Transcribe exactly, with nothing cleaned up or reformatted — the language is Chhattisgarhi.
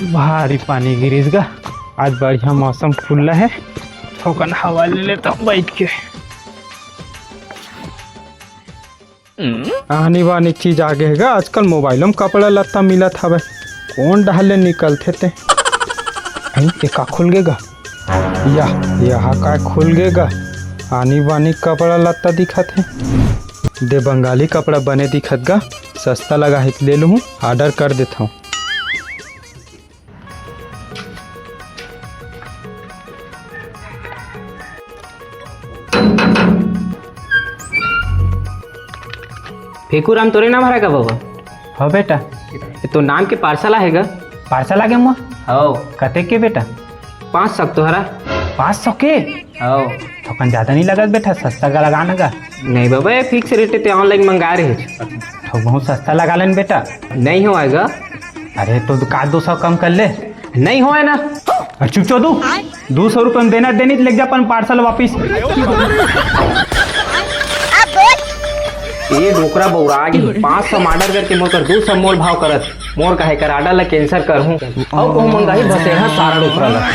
भारी पानी गिरिस गा। आज बढ़िया मौसम खुल्ला हे, थोकन हवा ले लेथंव बइठ के। आनी बानी चीज आगे हे गा, आजकल मोबाइलो म कपड़ा लत्ता मिलत हवय। कोन डहर ले निकलथे ते? हई, ए का खुल गे गा? या, यहा का खुल गे गा? आनी बानी कपड़ा लत्ता दिखत हे। दे बंगाली कपड़ा बने दिखत गा, सस्ता लगा हे त ले लूहूं, order कर देथंव। फेकूराम तोरे नाम हरय का बबा? हव बेटा। ए, तोर नाम के पार्सल आहे गा? पार्सल आगे मोर? हव। कतेक के बेटा? पाँच सौ के तो हरय। पाँच सौ के? हव। थोकन ज्यादा नइ लगत बेटा, सस्ता का लगा ना गा। नहीं बबा, ए fix rate हे, ते online मंगाय रहे। थोक बहुत सस्ता लगा लेन बेटा। नहीं होवय गा। अरे तो का दो सौ कम कर ले। नहीं होवय ना। अरे चुप चो दू। दू सौ रुपया म देना देनी त लेग जा अपन पार्सल वापिस। ए डोकरा बउरा गे, पाँच सौ म order करके मोर कर दू सौ मोल भाव करत, मोर कहे कर order ला cancel करहूं। अउ कहूं मंगाही भसेहा सारा डोकरा ला।